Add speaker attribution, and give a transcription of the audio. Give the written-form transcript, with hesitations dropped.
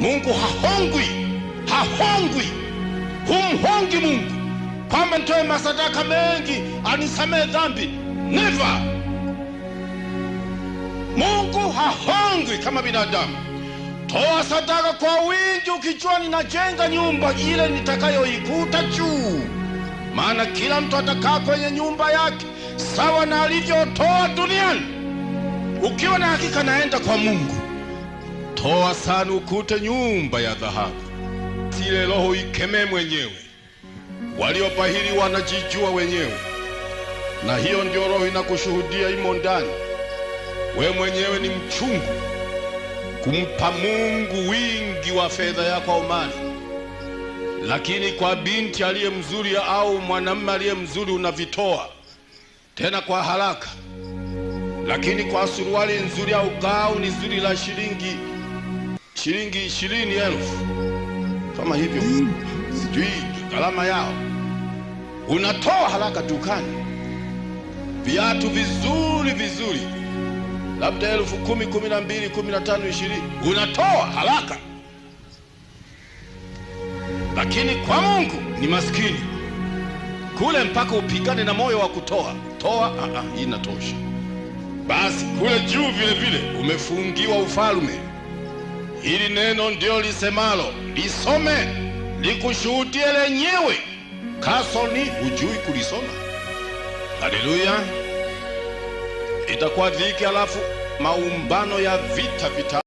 Speaker 1: Mungu hahongwi, hahongwi, humhongi Mungu kwamba nitoe masadaka mengi anisamehe dhambi. Never! Mungu hahongwi kama binadamu. Toa sadaka kwa wingi ukijua ninajenga nyumba ile nitakayoikuta juu, maana kila mtu atakaa kwenye nyumba yake sawa na alivyotoa duniani. Ukiwa na hakika naenda kwa Mungu, toa sana ukute nyumba ya dhahabu. Ile roho ikemee mwenyewe. Waliobahili wanajijua wenyewe, na hiyo ndio roho inakushuhudia imo ndani. We mwenyewe ni mchungu kumpa Mungu wingi wa fedha yako au mali, lakini kwa binti aliye mzuri au mwanamume aliye mzuri unavitoa tena kwa haraka, lakini kwa suruali nzuri au gauni nzuri la shilingi 20,000 kama hivyo, sijui gharama yao, unatoa haraka dukani. Viatu vizuri vizuri labda 10,000, 12, 15, 20, unatoa haraka, lakini kwa Mungu ni maskini kule, mpaka upigane na moyo wa kutoa. Toa, hii inatosha. Basi kule juu vile vile umefungiwa ufalme. Hili neno ndio lisemalo, lisome likushuhudie lenyewe. Kasoni hujui kulisoma. Haleluya! Itakuwa dhiki, alafu maumbano ya vita vita.